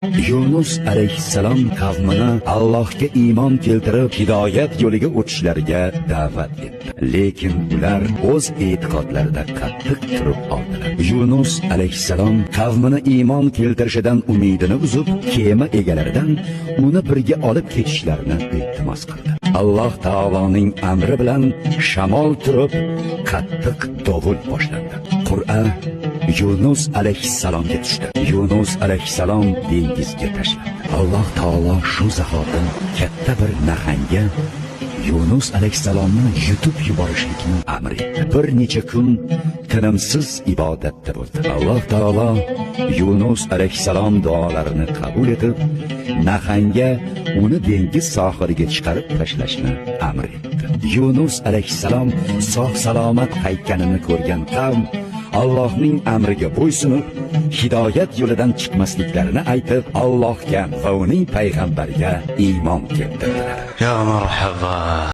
Yunus alayhissalom qavmini Allohga iymon keltirib, hidoyat yo'liga o'tishlariga da'vat etdi. Lekin ular o'z e'tiqodlarida qattiq turib oldilar. Yunus alayhissalom qavmini iymon keltirishidan umidini uzib, kema egalaridan uni birga olib ketishlarini iltimos qildi. Alloh taoloning amri bilan shamol turib, qattiq dovul boshlandi. Qur'a Yunus alayhissalomga tushdi. Yunus alayhissalom dengizga tashlandi. Alloh taolo shu zahoti katta bir nahangga Yunus alayhissalomni yutib yuborishlikni amr etdi. Bir necha kun tinimsiz ibodatda bo'ldi. Alloh taolo Yunus alayhissalom duolarini qabul etib, nahangga uni dengiz sohiliga chiqarib tashlashni amr etdi. Yunus alayhissalom sog' salomat qaytganini ko'rgan qavm Allohning amriga bo'ysunib, hidoyat yo'lidan chiqmasliklarini aytib, Allohga va uning payg'ambariga iymon keltirdilar. يا مرحبا.